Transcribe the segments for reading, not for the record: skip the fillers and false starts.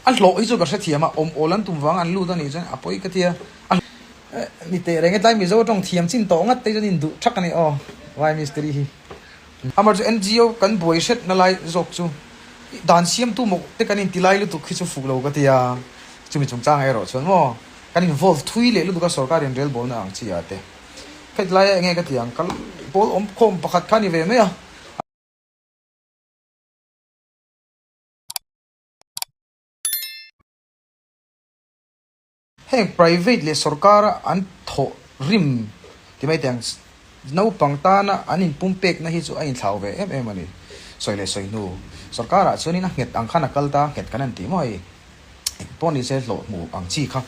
A hlawh hi chu ka hrethiam a, awm awl an tum vang an lut a nih chuan a pawi ka ti a. Ni teh reng e, tlai Mizo tawng thiam chin tawh ngat te chuan induh thak a ni aw, Vai mistiri hi. Amah chu NGO kan buai hretna lai zawk chu dan siamtu mawk te kan inti lai lutuk hi chu fuh lo ka ti a, chumi chungchangah erawh chuan maw kan involve thui leh lutuk a sorkar inrelbawlna ang chi ah te. Heti laia enge ka ti ang, kal pawl awm khawm pakhat kha a ni ve mai a. Heng private leh sorkara an thawh rim ti mai teh ang, naupang tana an inpumpekna hi chu a inthlau ve em em a ni. Sawi leh sawi hnu, sorkarah chuanin a nghet ang khan a kal ta, nghet kan han tih maw hei, eng pawh ni se hlawh hmu ang chi kha.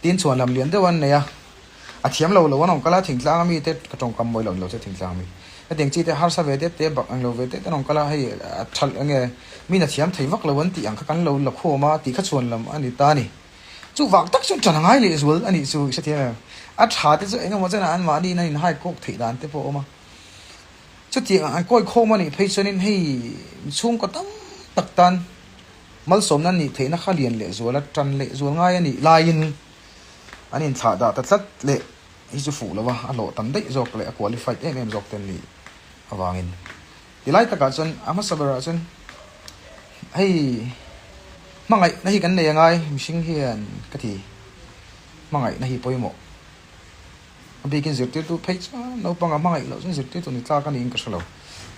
Tin chhuan lam lian deuh an nei a. A thiam lo lo an awm kal a, thingtlang ami te ka tawngkam mawi lo ni lo che thingtlang ami. Hetiang chi te harsa ve det te bak ang lo ve det an awm kal a, hei a tha enge min a thiam thei vak lo an tih ang kha kan lo la khawm a tih kha chhuan lam a ni ta a ni. Chuvang tak chuan ṭan a ngai leh zual a nih chu i hrethiam em? A tha te chu eng emaw chen ah anmahni in an inhai kawk theih dan te pawh a awm a. Chutiang ang an kawi khawm a nih phei chuanin hei chhungkaw tam tak tan malsawmna nih theihna kha lian leh zual a ṭan leh zual ngai a nih laiin An inthlah dah ta tlat leh hi chu fuh lo a, a hlawh tam daih zawk leh a qualified em em zawk te an nih avangin. Tilai takah chuan a hmasa berah chuan hei hmangaihna hi kan nei angai mihring hian ka ti, hmangaihna hi pawimawh. A bikin zirtirtu phei chuan naupang a hmangaih loh chuan zirtirtu ni tlak a niin ka hre lo.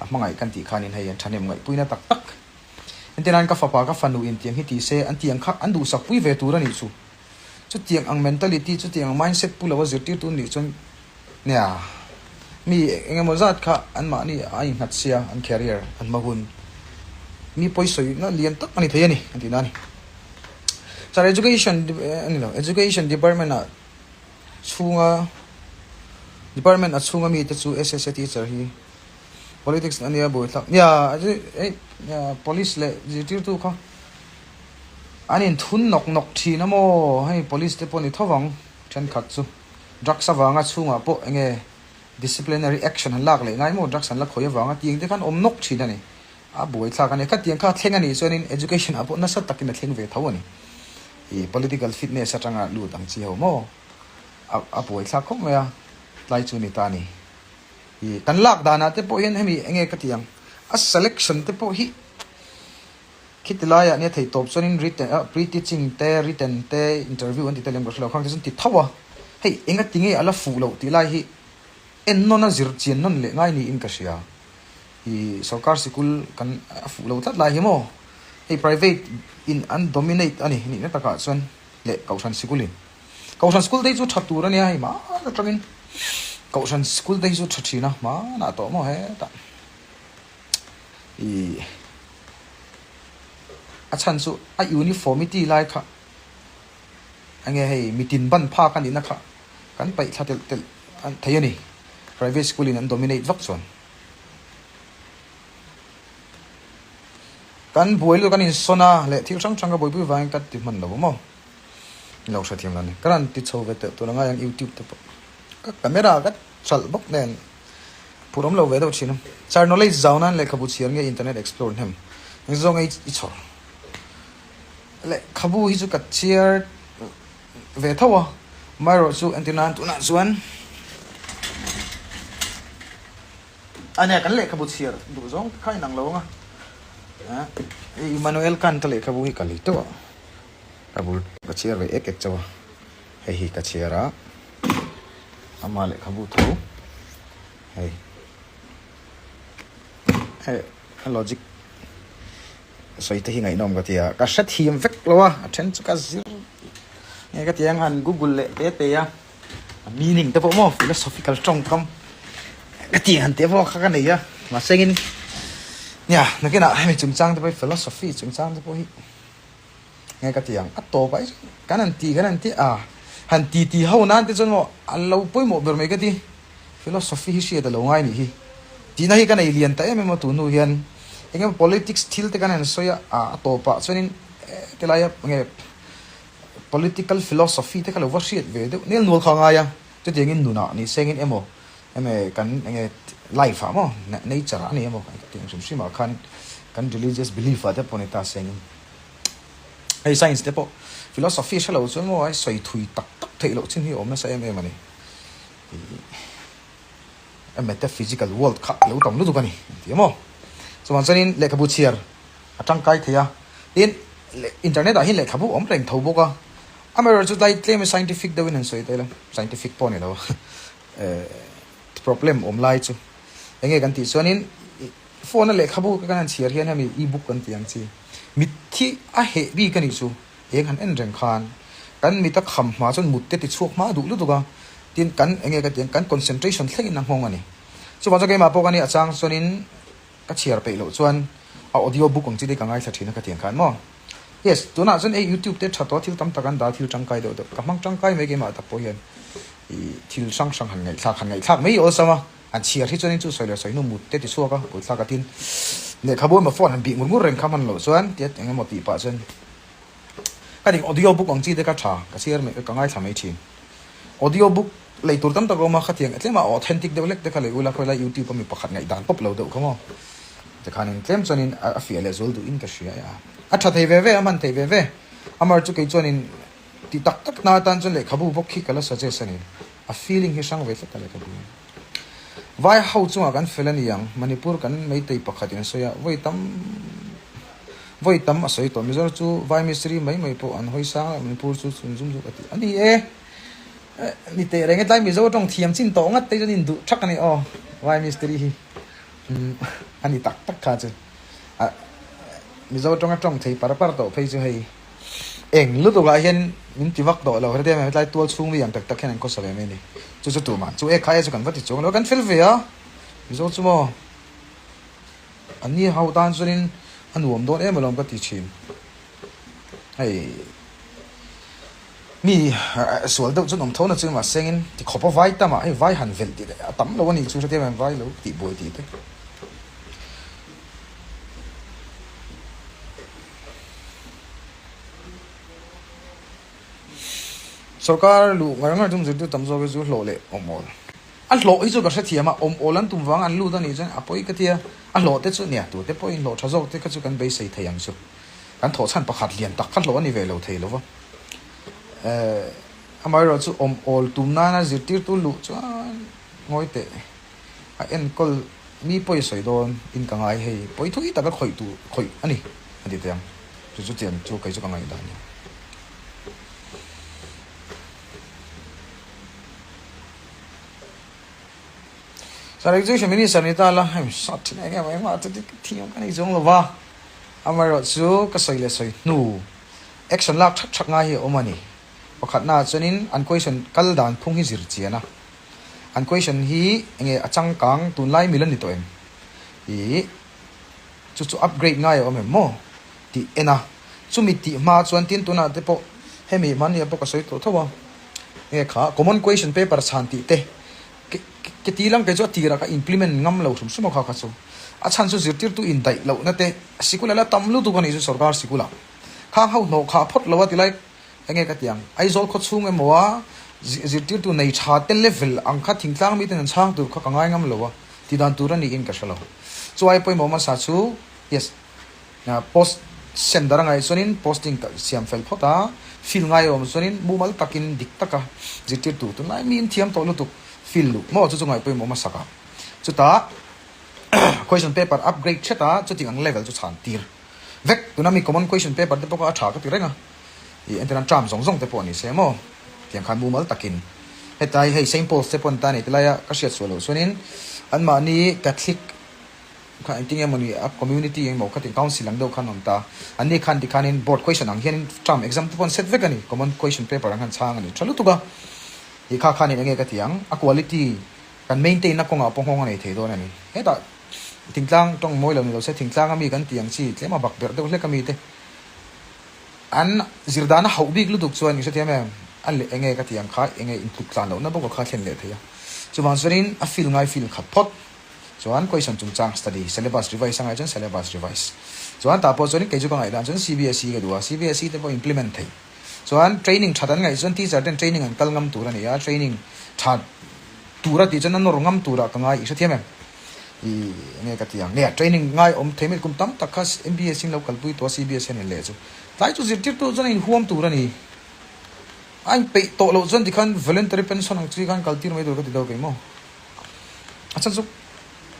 A hmangaih kan tih khanin hei an thahnem ngaihpuina tak tak. Entirnan ka fapa ka fanu in tiang hi ti se an tiang kha an duhsak pui ve tur a nih chu. Chutiang ang mentality, chutiang ang mindset pu lo a zirtirtu nih chuan nia mi eng emaw zat kha anmahni a innghat sia, an career, an hma hun mi pawisawina lian tak a ni thei a ni an tihna a ni. Sir, education a ni lo, education department ah chhunga department a chhunga mite chu SSA teacher hi politics a nia buaithlak nia police leh zirtirtu kha An inthun nawk nawk thin a maw? Hei police te pawh ni tho vang thenkhat chu. Drugs avanga chhungah pawh enge disciplinary action han lak leh ngai maw? Drugs an la khawih avanga tiang te khan awm nawk thin a ni. A buaithlak a ni. Khatiang kha a thleng a nih chuanin education ah pawh nasa takin a thleng ve tho a ni. Ih political fitness atanga lut ang chi ho maw? A a buaithlak khawp mai a, tlai chu ni ta a ni. Ih kan lak danah te pawh hian hemi enge ka ti ang? A selection te pawh hi Khiti laiah nia theih tawp chuanin written ah pre-teaching te, written te, interview an ti tel em ka hre lo, khang te chuan ti tho a, hei enga ti nge a la fuh loh tih lai hi en nawn a zir chian nawn leh ngai niin ka hria. I sorkar sikul kan a fuh lo tlat lai hi maw hei private in an dominate a ni nihna takah chuan leh kohhran sikul in. Kohhran school te hi chu tha tur a nia hei hmaan atangin kohhran school te hi chu tha thin a hmanah tawh maw hetah. Ih a chhan chu a uniformity lai kha enge hei mitin ban phak a nihna kha kan paih thla telh telh thei a ni private school in an dominate vak chuan kan buai lutuk an insawn a leh thil hrang hrang ka buaipui vangin ka ti hman lo maw lo hrethiam lo a ni ka rawn ti chho ve teuh tur angai ang youtube te pawh ka camera ka hralh bawk nen. Phur awm lo ve deuh thin a. Sir, knowledge zau nan lehkhabu chhiar nge internet explore hnem? Eng zawng nge i chhawr? Lehkhabu hi chu ka chhiar ve tho a, amaherawh chu entir nan tunah chuan a nia kan lehkhabu chhiar duh zawng te kha inang lo ang a. Immanuel Kant-a lehkhabu hi ka lei teuh a, ka bul ka chhiar ve ek ek chauh a, hei hi ka chhiar a. Ama lehkhabu tho hei hei a logic sawi te hi ngaihnawm ka ti a ka hre thiam vek lo a a then chu ka zir nge ka ti ang han google leh te te a a meaning te pawh maw philosophical tawngkam ka ti han tih pawh kha ka nei a mahse engin nia nakinah hemi chungchang te pawh hi philosophy chungchang te pawh hi. Nge ka ti ang, a tawp ah kan han ti kan han ti a, han ti ti ho nan te chuan maw a lo pawimawh ber mai ka ti, philosophy hi hriat a lo ngai nih hi, tihna hi ka nei lian ta em em a tun hnu hian eng emaw politics thil te kan han sawi a, a tawp ah chuanin ti lai a nge political philosophy te kha lo va hriat ve deuh nel nual kha a ngai a, chutiangin nunah ni sengin emaw emaw kan enge life ah maw nature ah a ni emaw tiang hrim hrim ah khan kan religious belief ah te pawh ni ta sengin. Hei science te pawh philosophy hre lo chuan maw ai sawi thui tak tak theih loh chin hi a awm nasa em em a ni. A metaphysical world kha a lo tam lutuk a ni an ti a maw. Chuvang chuanin lehkhabu chhiar a tangkai thei a, tin internet ah hian lehkhabu a awm reng tho bawk a, amaherawhchu chu tlai tlem scientific deuhin an sawi ta ila, scientific pawh a ni lo a, problem awm lai chu eng nge kan tih chuanin phone a lehkhabu kan han chhiar hian hemi e-book kan tih ang chi mitthi a heh bik a nih chu. Eng han en reng khan kan mit a kham hma chuan mut te ti chhuak hma duh lutuk a, tin kan eng nge ka tih ang kan concentration thlengin a nghawng a ni. Chuvang chuan keimah pawh ka nia a chang chuanin ka chhiar peih loh chuan a audio book ang chi te ka ngaithla thin a ka tih ang khan maw. Yes, tunah chuan ei youtube te tha tawh a thil tam tak an dah a thil tangkai deuh deuh ka hmang tangkai mai keimah tak pawh hian ih thil hrang hrang han ngaihthlak han ngaihthlak mai awlsam a, han chhiar hi chuanin chu sawi leh sawi hnu mut te ti chhuak a buaithlak a tin lehkhabu emaw phone han bih ngur ngur reng kha hman loh chuan tia eng emaw tih pah chuan Ka ning audio book ang chi te ka tha, ka chhiar mai, ka ngaithla mai thin. Audio book lei tur tam tak a awm a, khatiang tlem a authentic deuh hlek te kha lei ula, khawilai youtube a mi pakhat ngaihdan pawp lo deuh kha maw. Tikhanin tlem chuanin a fiah leh zual duhin ka hria e a. A tha thei ve ve, a hman thei ve ve. Amar chu kei chuanin ti tak tak na atan chuan lehkhabu bawk khi ka la suggest a ni. A feeling hi hrang ve tlat a lehkhabu hi. Vai ho chungah kan fel a ni ang, Manipur kan Meitei pakhat in a sawi a, vawi tam vawi tam a sawi tawh. Mizoram chu vai mistiri mai mai pawh an hawi sang a, Manipur chu chhun zum zuk a ti a ni e. Ni teh reng e, tlai Mizo tawng thiam chin tawh ngat te chuan induh thak a ni aw, vai mistiri hi a ni tak tak kha chu. Mizo tawnga tawng thei par par tawh phei chu hei. Eng lutukah hian min ti vak tawh lo, hetiang em hetlai tual chhung mi ang tak tak hian an khawsa ve mai a ni. Chu chu tumah chu e khai e chu kan va ti chuang lo, kan fel ve a, Mizo chu maw an ni ho tan chuanin a nuam dawn em alawm ka ti thin. Hei mi sual deuh chu an awm tho na chu mahse engin ti khawp a vai tam ah hei vai han velh tih te a tam lo a nih chu hetiang em vai lo tih buai tih te. Sorkar luh ngar ngar chung zirtir tam zawk hi chu hlawh leh awm awl. A hlawh hi chu ka hrethiam a, awm awl an tum vang an lut a nih chuan a pawi ka tia, a hlawh te chu nia tute pawhin hlawh tha zawk te kha chu kan beisei thei ang chu. Kan thawh chhan pakhat lian tak kha hlawh a ni ve lo thei lo va. Eh, amaherawh chu awm awl tum nana zirtirtu luh chuan ngawi teh. A enkawl mi pawi sawi dawn in ka ngai hei pawi thui taka khawih tur khawih a ni a ti teh ang chu chu tiang chu kei chu ka ngaihdan a ni. Sir Education Minister ni ta la hei sat thin eng emaw engmah chu thiam ka nei chuang lo va amaherawh chu ka sawi leh sawi hnu action lak thak thak ngai hi a awm a ni pakhatnaah chuanin an question kal dan phung hi zir chian a. An question hi enge a changkang tunlai mil a ni tawh em? Ih chu chu upgrade ngai a awm em maw? Tih en a, chumi tih hma chuan tin tunah te pawh hemi hmanni ah pawh ka sawi tawh tho a, enge kha common question paper chhan tih te ke ti lang kei chu a tirah ka implement ngam lo hrim hrim a kha kha chu a chhan chu zirtirtu indaih lohna te sikul a la tam lutuk a nih chu sorkar sikulah khang ho hnawh khah phawt lo a ti lai Enge ka ti ang, Aizawl khaw chhung emaw a zirtirtu nei tha te level ang kha thingtlang miten an chhang tur kha ka ngai ngam lo a, ti dan tur a niin ka hre lo. Chu ai pawimawh hmasa chu yes post sender a ngaih chuanin posting ka siam fel phawt a, fill ngai a awm chuanin mumal takin dik taka zirtirtu tunlai miin thiam tawh lutuk fill luh maw chu chu ngaih pawimawh hmasak a. Chutah question paper upgrade hret a chuti ang level chu chhan tir vek tuna mi common question paper te pawh kha a tha ka ti reng a. Ih entirna term zawng zawng te pawh ni se maw tiang khan mumal takin hetlai hei Saint Paul's te pawh an ta nei tilaia ka hriat suah loh chuanin anmahni Catholic kha engtin nge mawni a community engemaw khatin council ang deuh khan awm ta anni khan tikhanin board question ang hianin term exam te pawh an set vek a ni common question paper ang khan chhang a ni tha lutuk a ih kha khanin enge ka ti ang a quality kan maintain na kawngah pawh nghawng a nei thei dawn a ni hetah thingtlang tawng mawi lo ni lo se thingtlang ami kan tih ang chi tlem a bak berh deuh hlek ami te. An zir dan a hauh bik lutuk chuan i hrethiam em? A leh enge ka ti ang kha enge intluk tlan lohna bawk a kha thlen leh thei a. Chuvang chuanin a fill ngai fill khat phawt. Chuan question chungchang study, syllabus revise a ngai chuan syllabus revise. Chuan tah pawh chuanin kei chu ka ngaihdan chuan CBSE ka duh a, CBSE te pawh implement thei. Chuan training that an ngaih chuan teacher ten training an kal ngam tur a ni a, training tha tura tih chuan a nawr ngam turah ka ngai i hrethiam em? I enge ka ti ang nge training ngai awm thei mai kum tam tak kha MBS in lo kalpui tawh a CBS hian in leh chu tlai chu zirtirtu chuan a inhuam tur a ni. A inpeih tawh loh chuan tikhan voluntary pension ang chi khan kaltir mai tur ka ti deuh kei maw. A chhan chu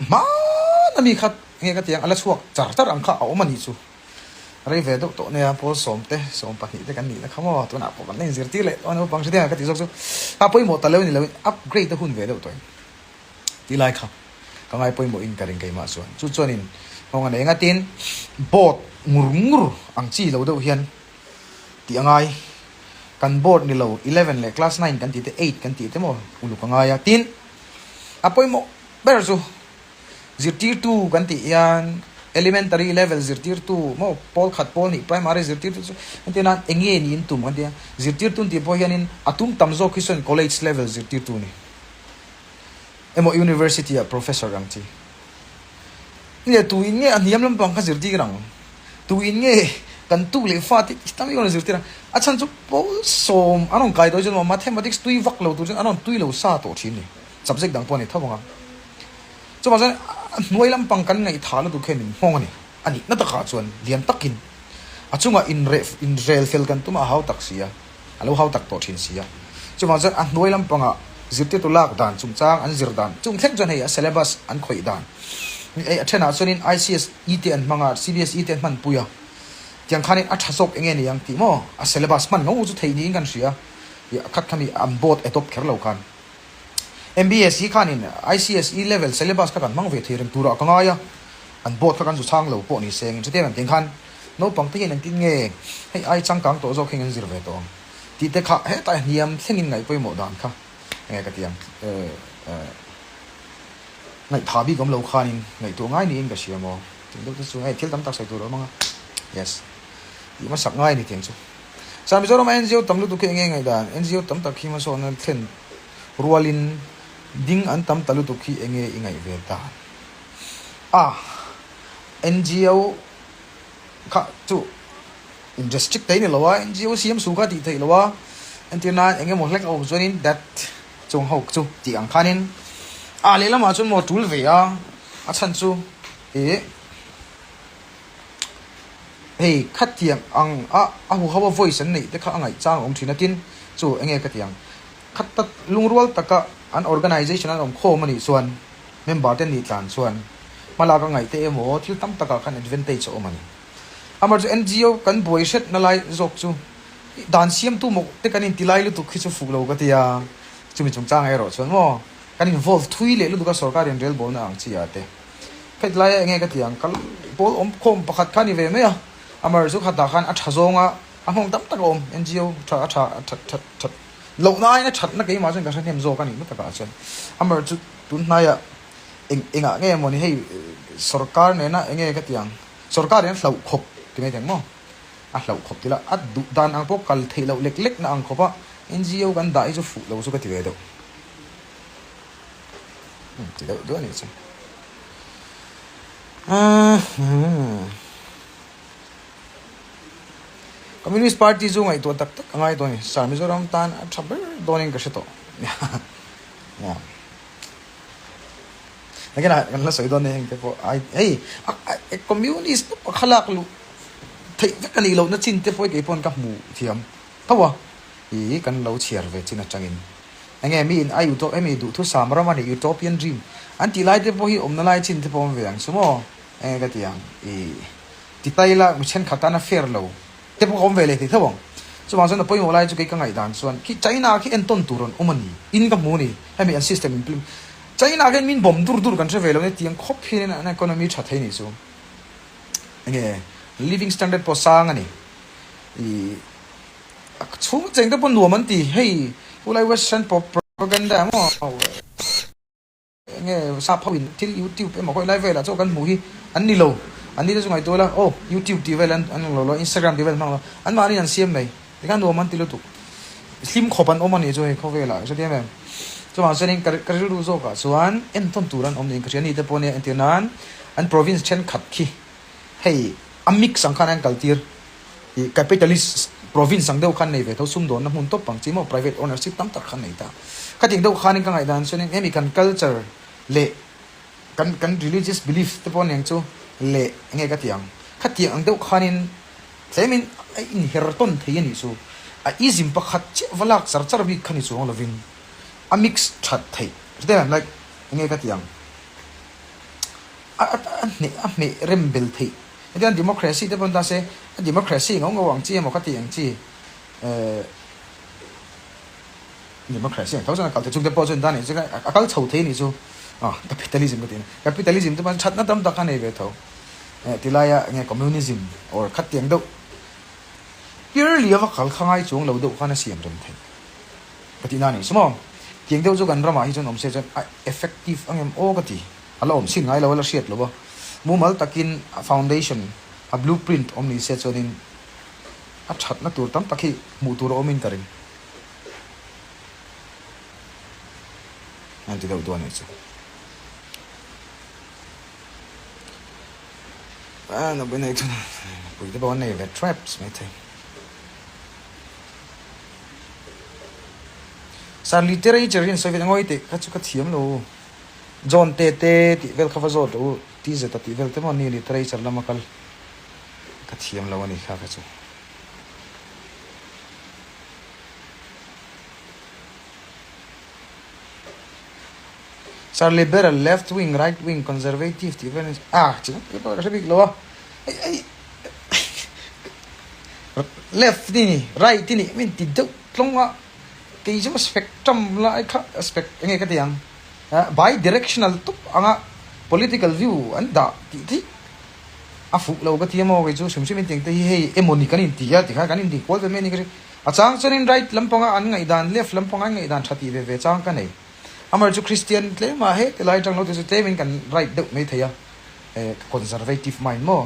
hman a mi kha enge ka ti ang a la chhuak char char ang kha a awm a nih chu. Rei ve deuh tawh nia pawl sawmte 12 te kan nihna kha maw tunah pawh kan la inzirtir leh tawh a naupang hre ka ti zawk chu a pawimawh ta lo ni loin upgrade a hun ve deuh tawh in. Ti lai kha ka ngai pawimawh in ka ring keimah chuan. Chu chuanin nghawng a nei anga tin board ngur ngur ang chi lo deuh hian tih a ngai. Kan board ni lo eleven leh class nine kan tih te eight kan tih te maw uluk a ngai a. Tin a pawimawh ber chu zirtirtu kan tih hian elementary level zirtirtu maw pawl khat pawl hnih primary zirtirtu chu entir nan eng nge niin tum kan ti a. Zirtirtu an tih pawh hianin a tum tam zawk hi chuan college level zirtirtu a ni. Emaw university ah professor ang chi. Nge tu in nge a hniam lampang kha zirtir ang? Tu in nge kan tu leh fa te hi tam rawn zirtir ang? A chhan chu pawl sawm an rawn kai dawn chuan mathematics tui vak lo tur chuan an rawn tui lo sa tawh thin ni. Subject dang pawh a ni tho ang a. Chuvang chuan a hnuai lampang kan ngaihthah lutuk hian min nghawng a ni. A nihna takah chuan lian takin a chungah inreh inrel fel kan tum a hau tak si a. A lo hau tak tawh thin si a. Chuvang chuan a hnuai lampangah zirtirtu lak dan chungchang an zir dan chung thleng chuan hei a syllabus an khawih dan hei a thenah chuanin ICSE te an hmang a, CBSE te an hmanpui a, tiang khanin a tha zawk eng nge ni ang tih maw a syllabus hman ngo chu theih niin kan hria ih a khat khami an board adopt kher lo khan. MBSE khanin ICSE level syllabus kha kan hmang ve thei reng turah ka ngai a, an board kha kan zu chhang lo pawh ni se engin hre em tiang khan naupang te hian engtin nge hei ai changkang tawh zawk hian an zir ve tawh ang tih te kha hetah hniam thlengin ngaih pawimawh dan kha enge ka ti ang ngaihtha bik awm lo khanin ngaihtuah ngai niin ka hria maw tih deuh te chu hei thil tam tak sawi tur a awm ang a yes tih hmasak ngai a ni tiang chu. Sa Mizoram a NGO tam lutuk hi enge ngaihdan? NGO tam tak hi hmasawnna thlen rualin ding an tam ta lutuk hi enge i ngaih ve dan? A, NGO kha chu in restrict thei ni lo a, NGO siam su kha tih theih lo a, entir nan eng emaw hlek a awm chuanin that chung ho chu tih ang khanin a lehlamah chuan maw tul ve a, a chhan chu ih. Hei khatiang ang a a huho a voice an neih te kha a ngaihchang a awm thin a tin chu enge ka ti ang khat lungrual taka an organization an awm khawm a nih chuan member te nih tlan chuan hmalak a ngaih te emaw thil tam takah khan advantage a awm a ni. Amaherawhchu NGO kan buai hretna lai zawk chu dan siamtu mawk te kan inti lai lutuk hi chu fuh lo ka ti a, chumi chungchangah erawh chuan maw kan involve thui leh lutuk a sorkar inrelbawlna ang chi ah te. Heti laia enge ka ti ang, kal pawl awm khawm pakhat kha a ni ve mai a, Amar chu khatah khan a tha zawnga a nghawng tam tak a awm, NGO tha a tha a that that that lohna aiin a thatna keimah chuan ka hre hnem zawk a nih na takah chuan Amar chu tun hnaiah eng engah nge mawni hei sorkar nena enge ka ti ang, sorkar in a hlauh khawp ti mai thei ang maw, a hlauh khawp tila a duh dan ang pawh kal theih loh lek lekna ang khawpa NGO kan dah hi chu fuh lo chu ka ti ve deuh. Ti deuh duah anih chu. Communist Party chu ngaihtuah tak tak a ngai dawn a ni. Sir Mizoram tan a tha ber dawnin ka hre tawh. Nakinah kan la sawi dawn nia heng te pawh ai hei Communist pakhat lak luh theih vek a nih lohna chin te pawh hi kei pawn ka hmu thiam tho a. Ih kan lo chhiar ve chin atangin. Enge mi in a utop hemi duhthusam ram a ni utopian dream an tih lai te pawh hi awmna lai chin te pawh awm ve ang chu maw enge ka ti ang ih ti tai ila mi thenkhat tan a fair lo te pawh ka awm ve leh thei tho ang chuvang chuan a pawimawh lai chu kei ka ngaihdan chuan khi China khi entawn tur an awm a ni in ka hmu a ni hemi an system in plim China khian min bomb dur dur kan hre ve lo nia tiang khawp hian an economy tha thei nih chu enge living standard pawh sang a ni ih. A chhung cheng te pawh nuam an ti, hei khulai western propaganda emaw enge sap ho in thil youtube emaw khawi lai velah chaw kan hmuh hi an ni lo, an ni te chu ngaihtuah ila aw youtube tih vel an ang lo lo instagram tih vel an hmang lo, an mahni an siam mai tikhan nuam an ti lutuk, hlim khawp an awm a nih chu hei khawvelah hre thiam em? Chuvang chuanin ka ka rilru zawkah chuan entawn tur an awm niin ka hria, ni te pawh nia entir nan an province thenkhat khi hei a mix ang khan an kaltir. Ih capitalist province ang deuh khan nei ve tho, sumdawnna hmun tawp ang chi maw private ownership tam tak khan nei ta. Khating deuh khanin ka ngaihdan chuanin hemi kan culture leh Kan kan religious belief te pawh aniang chu leh enge ka ti ang. Khatiang ang deuh khanin tlemin a inher tawn thei a nih chu. A ism pakhat chiah va lak char char bik kha ni chuang lovin a mix that theih. Hrethiam em? Like enge ka ti ang. A a a hneh a hmeh rem bel theih. Hetiang democracy te pawh ni ta se a democracy ngau ngau ang chi emaw ka ti ang chi eh Democracy ang tho chuan a kal thei chung te pawh chuan dan nih chu a kal chho thei nih chu ah capitalism ka tih na capitalism te pawh thatna tam tak a nei ve tho eh ti laia enge communism or khatiang deuh purely a va kal kha ngai chuang lo deuh khan a siam rem theih ka tih na nih chu maw tiang deuh chu kan ramah hi chuan awm se chuan a effective ang em aw ka ti a la awm chin ngai lo a la hriat lo a mumal takin a foundation a blueprint awm ni se chuanin a thatna tur tam tak hi hmuh tur a awmin ka ring. An ti deuh duah anih chu. Ah, nupui nei chuan nupui te pawh an nei ve traps mai thei. Sir literature hi an sawi ve ngawi teh kha chu ka thiam lo. John te te tih vel kha va zawt rawh u TZ a tih vel te maw ni literature lama kal ka thiam lo a ni kha kha chu. Sir liberal, left wing, right wing, conservative tih vel ah chi vek pawh ka hre bik lo a hei hei left i ni right i ni min ti deuh tlawng a kei chu spectrum lai kha spec eng nge ka ti ang bi-directional tawp anga political view an dah tih theih a fuh lo ka ti a maw kei chu hrim hrim in tiang te hi hei emawni kan inti a tikhan kan inti kual ve mai a ni ka hria a chang chuanin right lampanga an ngaihdan left lampanga an ngaihdan tha tih ve ve chang ka nei amaherawhchu chu Christian tlem ah he tilai atang lo te chu tlemin kan right deuh mai thei a eh conservative mind maw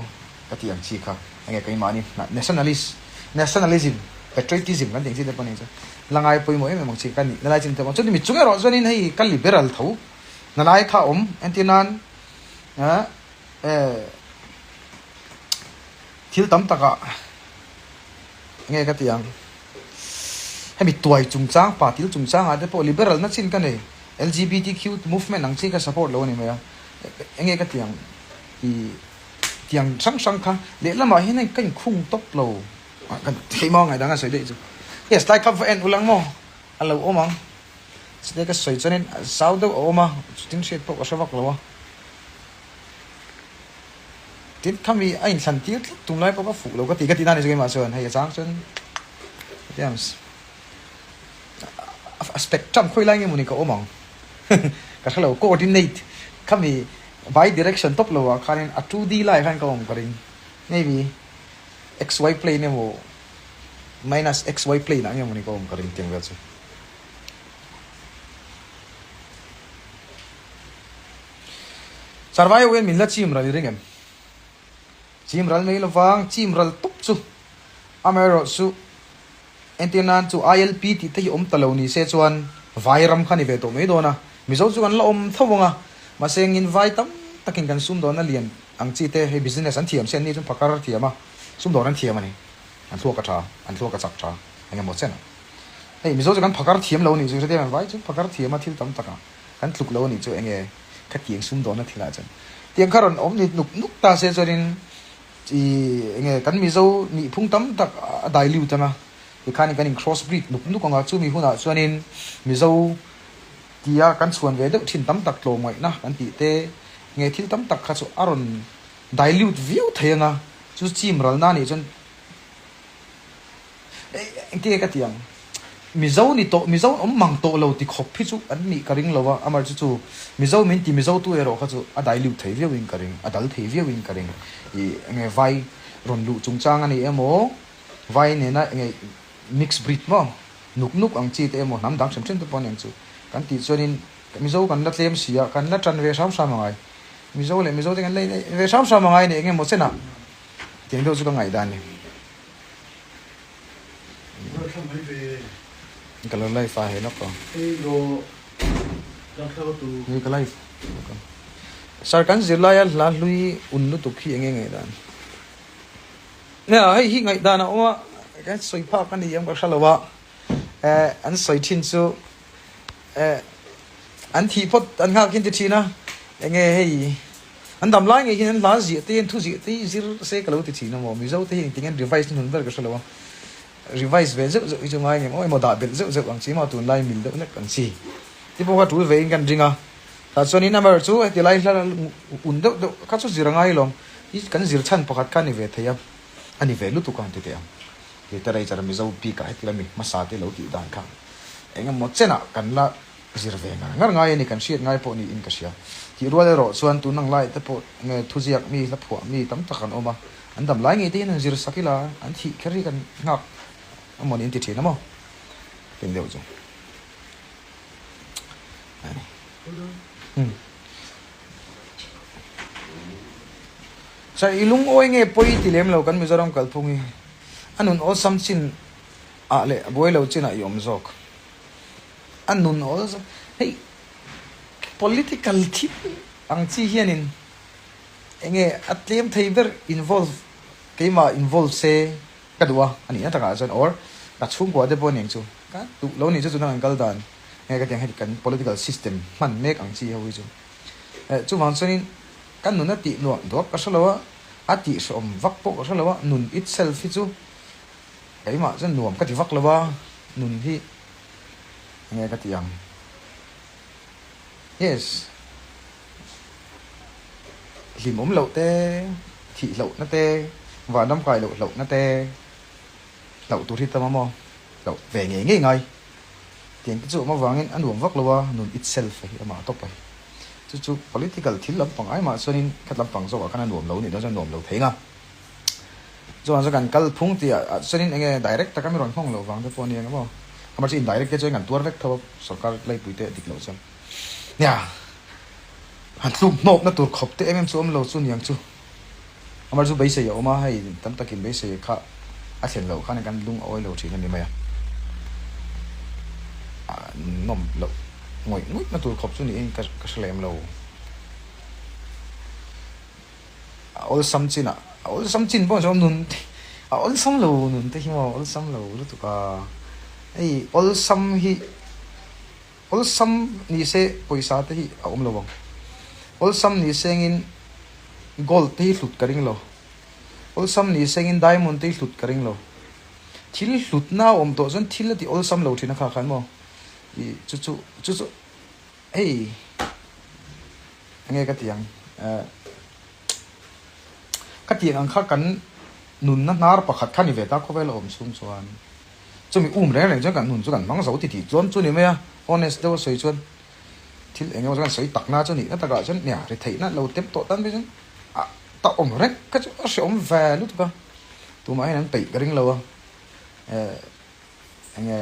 ka tih ang chi kha enge keimahni nationalist nationalism patriotism kan tih ang chi te pawh ni chu la ngai pawimawh em em ang chi ka nih na lai chin te pawh chuti mi chung erawh chuanin hei ka liberal tho na lai kha a awm entir nan ah Eh, thil tam takah nge ka ti ang? Hemi tuai chungchang, patil chungchangah te pawh liberal na chin ka nei. LGBTQ movement ang chi ka support lo a ni mai a. Enge ka ti ang? I tiang hrang hrang kha lehlamah hian hei ka inkhung tawp lo. Ka theih maw ngaih dang a sawi daih chu. Yes, tlai kha va en ulang maw? A lo awm ang. Chutah ka sawi chuanin zau deuh a awm a, chutin hriat pawh ka hre vak lo a. Tin, khami a inthlan tir tlat tum lai pawh ka fuh lo ka ti ka tih na ni chu keimah chuan hei a chang chuan hetiang a spectrum khawi lai nge mawni ka awm ang ka hre lo coordinate khami bi direction tawp lo ah khanin a 2D lai khan ka awm ka ring maybe xy plane emaw minus xy plane ah nge mawni ka awm ka ring tiang vel chu. Sarvai ho hian min la chim ral i ring em? Chim ral mai lovang, chim ral tawp chu. Amaherawh chu entir nan chu ILP tih te hi awm ta lo ni se chuan vai ram kha ni ve tawh mai dawn a. Mizo chu kan la awm tho vang a, mahse engin vai tam takin kan sumdawnna lian ang chi te hei business an thiam se an ni chuan phakar thiam a, sumdawn an thiam a ni. An thluak a tha, an thluak a chak tha engemaw chen a. Hei Mizo chu kan phakar thiam lo a nih chu hrethiam em? Vai chu phakar thiam a thil tam tak a. Kan tluk lo a nih chu enge khatiang sumdawnna thilah chuan tiang kha rawn awm ni nuk nuk ta se chuanin ih enge kan Mizo nihphung tam tak a dilute anga tikhanin kan in cross breed nuk nuk anga chumi hunah chuanin Mizo tia kan chhuan ve deuh thin tam tak tlawmngaihna kan tih te nge thil tam tak kha chu a rawn dilute viau thei anga chu chim ralna nih chuan Engtin nge ka ti ang? Mizo ni tawh, Mizo an awm mang tawh lo ti khawp hi chu an nih ka ring lo a, amar chu chu Mizo min ti Mizo tu erawh kha chu a dilute thei viau in ka ring, a dal thei viau in ka ring. Ih enge vai rawn luh chungchang a ni emaw, vai nena enge mix breed maw, nuk nuk ang chi te emaw hnam dang hrim hrim te pawh a ni ang chu. Kan tih chuanin Mizo kan la tlem si a, kan la tan ve hram hram angai. Mizo leh Mizo te kan la inneih ve hram hram angai a ni eng emaw chenah tiang deuh chu ka ngaihdan a ni. Ka lo live a he lawk a. Hei ka live. Sir kan zirlaia hla hlui un lutuk hi enge ngaihdan? Nia hei hi ngaihdan a awm a, kan sawi phak a ni em ka hre lo a. Eh an sawi thin chu eh an thih phawt an nghak hin ti thin a. Enge hei an dam lai ngei hian an hla ziah te an thu ziah te hi zir se ka lo ti thin a maw Mizo te hi engtin nge an revise na hnun ber ka hre lo a revise ve zeuh zeuh hi chu ngai ngem aw emaw dah belh zeuh zeuh ang chi maw tunlai mil deuh hlek ang chi ti pawh kha tul ve in kan ring a tah chuan in amaherawh chu heti lai hla un deuh deuh kha chu zir a ngai lawm i kan zir chhan pakhat kha a ni ve thei a a ni ve lutuk ang ti teh ang literature Mizo bik ah heti lami hmasa te lo tih dan kha engemaw chenah kan la Zir ve ngar ngar ngai a ni, kan hriat ngai pawh niin ka hria. Tih rual erawh chuan tun ang lai te pawh nge thuziak mi, hla phuah mi tam tak an awm a, an dam lai ngei te hian an zir sak ila, an thih kher hi kan nghak emaw niin ti thin a maw? Tin deuh chu a ni. Umm. Sir, i lungawi nge pawi ti lem lo kan Mizoram kalphung hi a nun awlsam chin ah leh a buai lo chin ah i awm zawk. A nun awl zawk. Hei political thil ang chi hianin enge a tlem thei ber involve keimah involve se ka duh a a nihna takah chuan or ka chhungkua te pawh aniang chu ka duh lo nih chu chuna kan kal dan nge ka ti ang heti kan political system hman mek ang chi ho hi chu eh chuvang chuanin ka nun a tih nuam duak ka hre lo a a tih hrehawm vak pawh ka hre lo a nun itself hi chu keimah chuan nuam ka ti vak lo a nun hi. Enge ka ti ang? Yes. Hlim awm loh te, thih hloh na te, vanram kai loh hloh na te, hloh tur hi tam a maw? Hloh ve ngei ngei ngai. Tiang te chu awm avangin a nuam vak lo a, nun itself a hi amah tawp a hi. Chu chu political thil lampang ai mah chuanin khat lampang zawkah khan a nuam lo nih dawn chuan nuam lo thei nga. Chuan chu kan kal phung tih ah chuanin enge direct taka mi rawn nghawng loh vang te pawh a ni ang emaw. Amah chu indirect te chuan kan tuar vek tho a, sorkar laipui te dik loh chuan. Nia, han tluk hnawpna tur khawp te em em chu awm lo chu niang chu. Amah chu beisei a awm a, hei tam takin beisei kha a thlen loh khan kan lung a awi lo thin a ni mai a. Nawm loh ngawih ngawihna tur khawp chu niin ka hre lem lo. A awlsam chin ah a awlsam chin pawh chuan nun te a awlsam lo nun te hi maw awlsam lo lutuk a hei awlsam hi awlsam ni se pawisa te hi a awm lo ang awlsam ni sengin gold te hi hlut ka ring lo awlsam ni sengin diamond te hi hlut ka ring lo thil hlutna a awm tawh chuan thil a ti awlsam lo thin a kha khan maw ih chu chu chu chu. Hei enge ka ti ang eh ka tih ang kha kan nunna hnar pakhat kha ni ve ta khawvel a awm chhung chuan chumi um reng reng chuan kan nun chu kan hmang zo ti tih chuan chu ni mai a honest deuh a sawi chuan thil eng emaw chu kan sawi takna chu nihna takah chuan nia ri theihna lo tem tawh tan phei chuan ah ta awm reng kha chu a hrehawm ve lutuk a tumah hian an peih ka ring lo a eh. Enge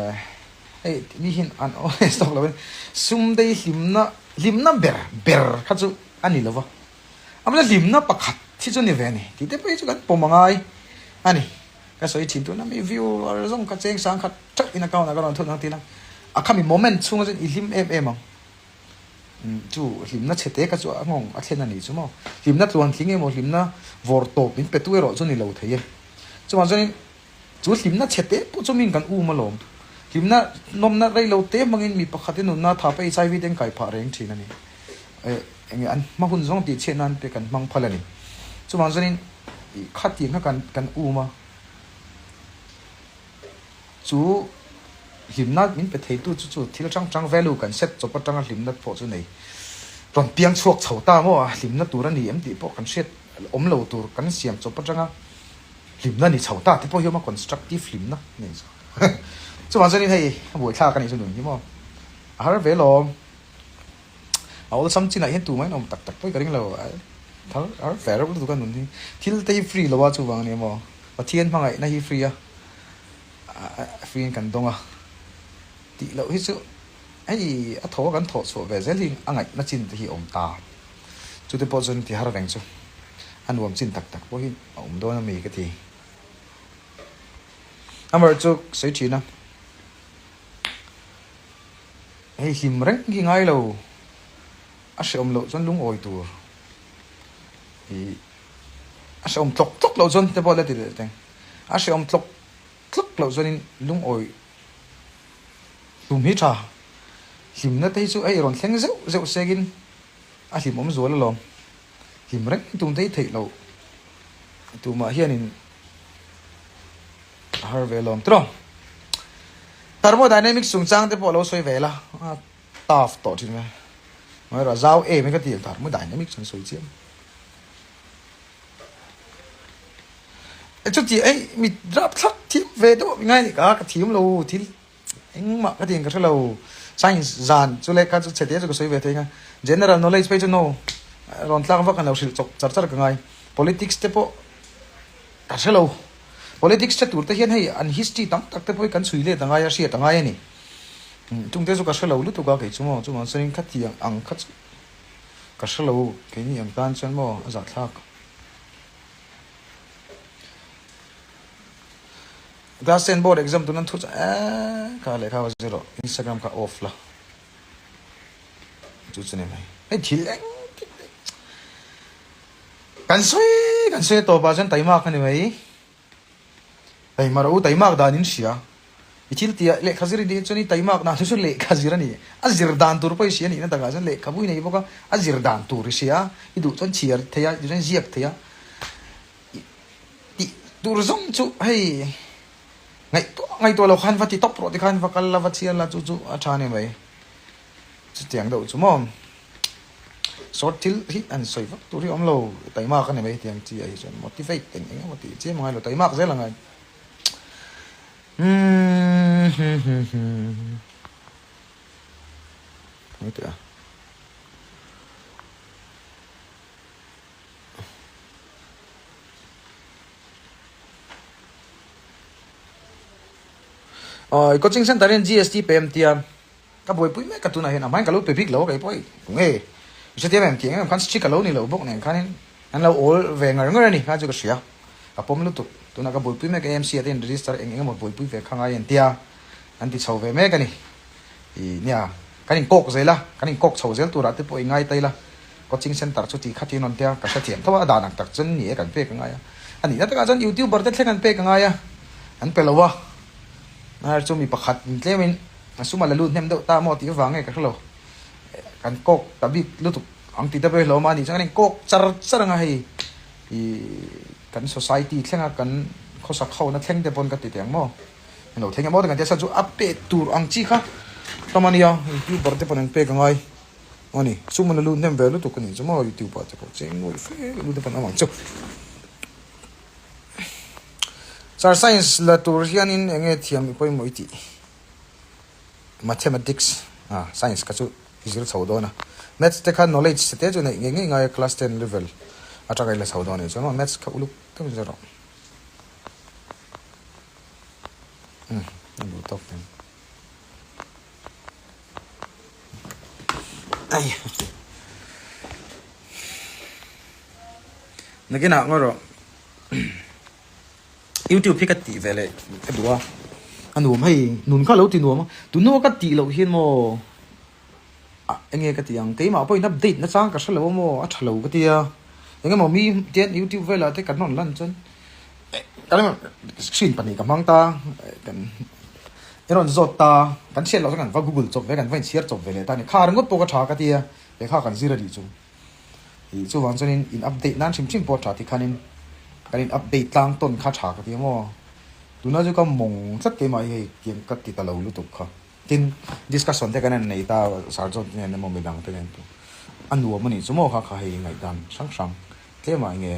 hei mi hian an honest tawk lo in sum dei hlimna hlimna ber ber kha chu a ni lo va, amah hlimna pakhat hi chu ni ve a ni tih te pawh hi chu kan pawm a ngai a ni. Ka sawi thin tuna mi viewer zawng kha cheng sang khat theuh in account ah ka rawn thut ang tih lang a khami moment chhunga chuan i hlim em em ang chu hlimna chhe te kha chu a nghawng a thlen a nih chu maw hlimna tluan tling emaw hlimna vawr tawp min pe tu erawh chu ni lo thei e chuvang chuanin Chu hlimna chhe te pawh chu min kan um alawm. Hlimna nawmna rei lo te hmangin mi pakhat i nunna tha pawh HIV te an kai phah reng thin a ni. Eh, enge an hma hun zawng tih chhiat nan te kan hmang phal a ni. Chuvang chuanin ih khatiang kha kan kan um a. Chu hlimna min pe theitu chu chu thil hrang hrang value kan set chawp atanga hlimna pawh chu nei rawn piang chhuak chho ta maw a hlimna tur a ni em tih pawh kan hriat awm lo tur kan siam chawp atanga Hlimna ni chho ta te pawh hi awm a, constructive hlimna ni ang chu. Chuvang chuanin hei a buaithlak a nih chu nun hi maw. A har ve lawm. A awlsam chinah hian tumah in awm tak tak pawh hi ka ring lo. A har har ve reuh lutuk a nun hi. Thil te hi free lo a chuvang a ni maw. Pathian hmangaihna hi free a, a free in kan dawng a. Tih loh hi chu hei a thaw a kan thawh chhuah ve zel hi a ngaihna chin te hi a awm ta. Chute pawh chuan ti har veng chu a nuam chin tak tak pawh hi a awm dawn a mi ka ti. Amaherawh chu sawi thin a, hei hlim reng hi ngai lo, a hrehawm loh chuan lungawi tur ih a hrehawm tlawk tlawk loh chuan te pawh la ti leh teng, a hrehawm tlawk tlawk loh chuanin lungawi hlum hi tha, hlimna te hi chu hei rawn thleng zeuh zeuh sengin. A hlimawm zual alawm. Hlim reng tum te hi theih loh. Tumah hianin a har ve alawm tiraw. Thermodynamics chungchang te pawh a lo sawi ve la, a tough tawh thin mai. Amaherawhchu a zau em hi ka ti ang thermodynamics an sawi chiam. Chuti ei mi rap thlak thiam ve deuh a ngai a ka thiam lo thil engmah ka ti ang ka hre lo. Science zan chu leh kha chu chhe te chu ka sawi ve thei ang a. General knowledge phei chu no rawn tlak vak an lo hrilh chawp char char ka ngai. Politics te pawh ka hre lo. Politics hre tur te hian hei an history tam tak te pawh hi kan chhui let a ngai a hriat a ngai a ni. Chung te chu ka hre lo lutuk a kei chu maw chuvang chuanin khatiang ang kha chu ka hre lo keini ang tan chuan maw a zahthlak. Class ten board exam tun an thu chu eee kha lehkha va zir rawh Instagram kha off la chu chu ni mai hei thil engkim kan sawi kan sawi tawpah chuan taimak a ni mai taima rawh u taimak dan in hria i thil tih ah lehkha zir i nih chuan i taimak dan chu chu lehkha zir a ni a zir dan tur pawh i hria a nihna takah chuan lehkhabu i nei bawk a a zir dan tur i hria i duh chuan chhiar thei a i duh chuan ziak thei a. Tih tur zawng chu hei ngaihtuah ngaihtuah lo khan va ti tawp rawh tikhan va kal la va chhiar la chu chu a tha ni mai. Chutiang deuh chu maw short thil hi an sawi vak tur hi awm lo taimak a ni mai tiang chi ah hi chuan motivate eng eng emaw tih chiam a ngai lo taimak zel a ngai. Umm hum hum hum. Ngaihtuah a. Aw coaching center hian GST pe em tia ka buaipui mek a tunah hian a hmain ka lo pe bik lo a kei pawh hei tunge i hrethiam em tih ang em khan strict a lo ni lo bawk nen khanin an lo awl ve ngar ngar a ni kha chu ka hria ka pawm lutuk tunah ka buaipui mek a AMC ah te hian register eng eng emaw buaipui ve kha ngai an tia an ti chho ve mek a ni ih nia kan inkawk zel a kan inkawk chho zel turah te pawh i ngai ta ila. Coaching center chu ti khatin rawn tia ka hrethiam tho a, a dan ang tak chuan ni e kan pek a ngai a, a nihna takah chuan youtuber te thleng an pek a ngai a, an pe lo a, ar chu mi pakhat in tlemin a sum a la lut hnem deuh ta maw tih avang nge ka hrelo, kan kawk ta bik lutuk ang ti ta pawh hi hlawm a, a nih chuan kan inkawk char char ang a hei ih kan society thlenga kan khawsak ho na thleng te pawn ka ti teh ang maw, englo thleng emaw te kan tia chuan chu a pek tur ang chi kha tam a nia youtuber te pawn an pek a ngai. A ni, chu hmun a lut hnem ve lutuk a nih chu maw YouTube ah te pawh cheng nuai fe lut a pan awm ang chu. Sir science la tur hianin eng nge thiam i pawimawh i tih? Mathematics ah science kha chu i zir chho dawn a, maths te kha knowledge te te chu neih ngei ngei ngai a class ten level atanga i la chho dawn a nih chuan maw maths kha uluk deuhin zir rawh. Umm a duh tawk thei. Ai. Nakinah ngaw rawh. YouTube hi ka tih ve leh ka duh a. A nuam hei nun kha lo ti nuam a. Tunhnu a ka tih loh hian maw ah enge ka tih ang keimah pawhin update na chang ka hre lo a maw a tha lo ka tia. Engemaw mi tian YouTube velah te kan rawn lan chuan Screen pahnih ka hmang ta, kan i rawn zawt ta, kan hriat loh chuan kan va google chawp ve, kan va inchhiar chawp ve leh ta a ni. Kha ringawt pawh ka tha ka ti a, lehkha kan zir a nih chu. Ih chuvang chuanin in update nan hrim hrim pawh a tha tikhanin kan in update tlang tawn kha tha ka ti a maw. Tuna chu ka mawng tlat keimah hi hei tiang ka ti ta lo lutuk kha. Tin, discussion te kan han nei ta Sir John te nen emaw midang te nen pawh a nuam a nih chu maw kha kha hei ngaihdan hrang hrang tlemah enge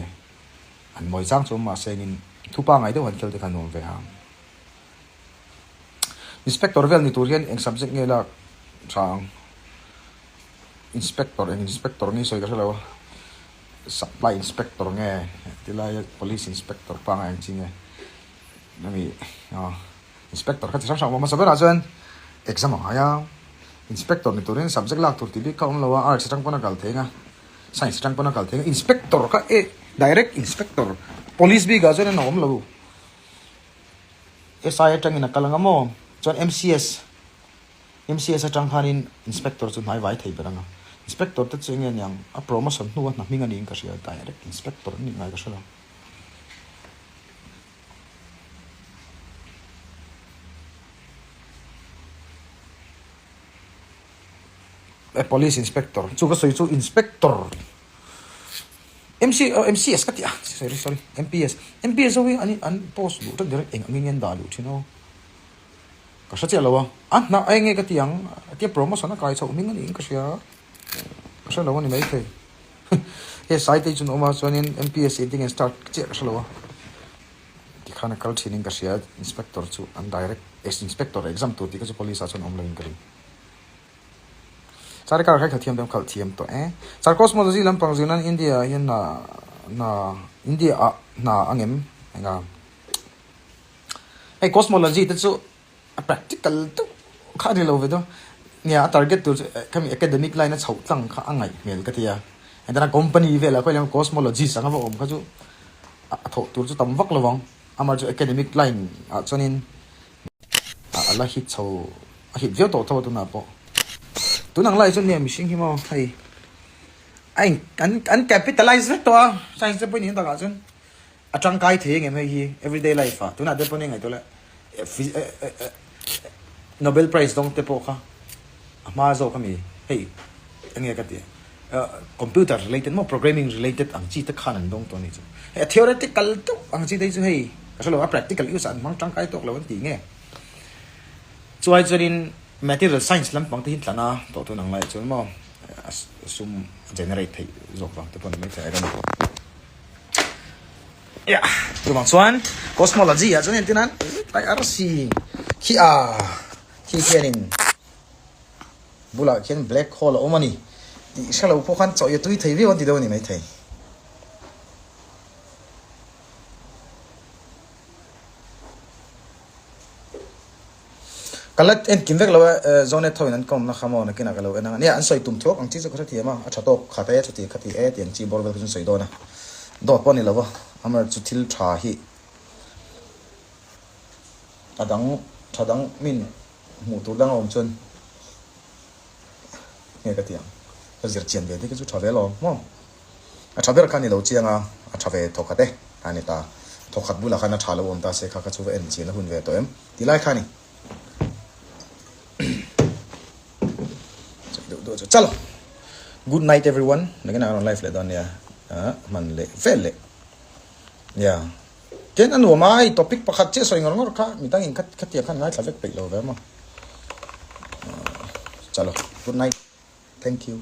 An mawi chang chu mahse engin thu pangai deuh han khel te kha nuam ve ang. Inspector vel ni tur hian eng subject nge lak tha ang? Inspector eng inspector nge sawi ka hre lo a, supply inspector nge tilai police inspector pangai ang chi nge ami aw inspector kha chi hrang hrang a awm hmasa berah chuan exam a ngai a, inspector ni turin subject lak tur tih bik kha a awm lo a arts atang pawn a kal thei ang a. Science atang pawn a kal thei a, inspector kha e direct inspector police bik ah chuan in a awm lo SI atangin a kal anga maw chuan MCS MCS atang khanin inspector chu hnai vai thei ber anga inspector te chu enge niang a promotion hnu a hna hming a niin ka hria direct inspector an nih ngai ka hre lo. Police Inspector chu ka sawi chu Inspector MC oh MCS ka ti a sorry sorry MPS MPS ho hi an an post duh tlat direct eng angin nge an dah luh thin aw ka hre chiah lo a a hna eng nge ka ti ang tia promotion a kai chhoh hming a niin ka hria ka hre lo a ni maithei he sai te chu an awm a chuanin MPS engtin nge an start chiah ka hre lo a tikhan a kal thin in ka hria inspector chu an direct inspector exam tur tih kha chu police ah chuan awm lo in ka ring. Sir car kha khalh thiam deuh khalh thiam tawh e. Sir cosmology lampang zir nan India ah hian hna hna India ah hna a ngem enga hei cosmology te chu a practical deuh kha a ni lo ve deuh nia a target tur chu khami academic line a chhoh tlang kha a ngaih hmel ka ti a engtin a company velah khawi lem cosmologist anga va awm kha chu a thawh tur chu tam vak lo ang amah chu academic line ah chuanin A la hit chho a hit viau tawh tho a tunah pawh. Tun ang lai chuan nia mihring hi maw hei a in an an capitalize vek tawh a science te pawh in takah chuan a tangkai thei ang em hei hi everyday life ah tunah te pawh nia ngaihtuah leh Nobel prize dawng te pawh kha a hma zawk ami hei enge ka tih computer related maw programming related ang chi te khan an dawng tawh a nih chu. Hei a theoretical deuh ang chi te hi chu hei ka hre lo a practical use ah an hmang tangkai tawk lo an tih nge. Chuai chuanin material science lampang te hi tlan a tawh tun ang laiah chuan maw a sum a generate theih zawk vang te pawh ni maithei a ni. Yah chuvang chuan cosmology ah chuan entir nan tlai arsi khi a khi khianin Bulah khian black hole a awm a ni tih hre lo pawh khan chawih a tui thei viau an ti deuh a ni maithei. Ka la en kim vek lo e, Zonet ho in an kawmna kha maw nakinah ka lo en ang a nia, an sawi tum thuak ang chi chu ka hrethiam a, a tha tawk khat e chuti khati e tih ang chi bawr vel kha chu an sawi dawn a, dawt pawh a ni lo va, amaherawhchu thil tha hi a dang tha dang min Hmuh tur dang a awm chuan nge ka ti ang, ka zir chian ve te khi chu tha ve lo maw? A tha ber kha ni lo chiang a, a tha ve thawkhat e a ni ta, thawkhat bulah khan a tha lo awm ta se kha kha chu va en chian a hun ve tawh em tih lai kha a ni. Chak deuh deuh chu chalo. Good night everyone, nakinah ka rawn live leh dawn nia, hman leh vel leh nia. Tin a nuam a, hei topic pakhat chiah sawi ngawr ngawr kha midangin kha khatiang khan ngaithla vek peih lo ve maw. Chalo, good night. Thank you.